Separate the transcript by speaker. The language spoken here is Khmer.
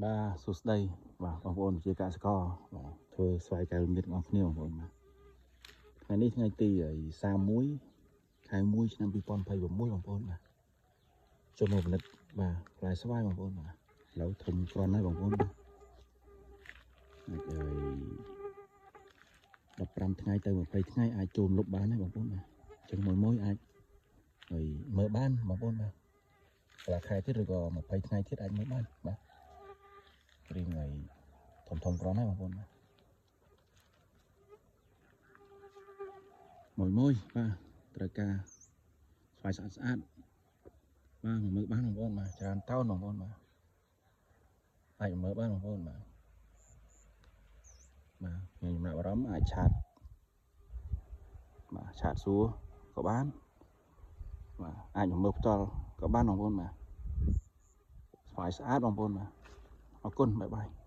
Speaker 1: បាទសួស្តីបាទបងប្អូនជាកសិករបាទធ្វើស្វ័យកែវមិត្តទាំងអស់គ្នាបងប្អូនបាទថ្ងៃនេះថ្ងៃទី31ខែ1ឆ្នាំ2026បងប្អូនបាទចូលមកផលិតបាទផ្លែស្វាយបងប្អូនបាទឥឡូវធំគ្រាន់ហើយបងប្អូនបាទអាចឲ្យ15ថ្ងៃទៅ20ថ្ងៃអាចចូលលុបបានហើយបងប្អូនបាទអញ្ចឹងមួយមួយអាចហើយមើលបានបងប្អូនបាទកន្លះខែទៀតឬក៏20ថ្ងៃទៀតអាចមើលបានបាទរៀងឲ្យធំធំគ្រាន់ហើយបងប្អូនបាទមួយមួយបាទត្រូវការស្វាយស្អាតស្អាតបាទមកមើលបានបងប្អូនបាទច្រើនតោនបងប្អូនបាទអាចមើលបានបងប្អូនបាទបាទមានចំណាប់អារម្មណ៍អាចឆាតបាទឆាតសួរក៏បានបាទអាចមកមើលផ្ទាល់ក៏បានបងប្អូនបាទស្វាយស្អាតបងប្អូនបាទអរគុណបាយបាយ។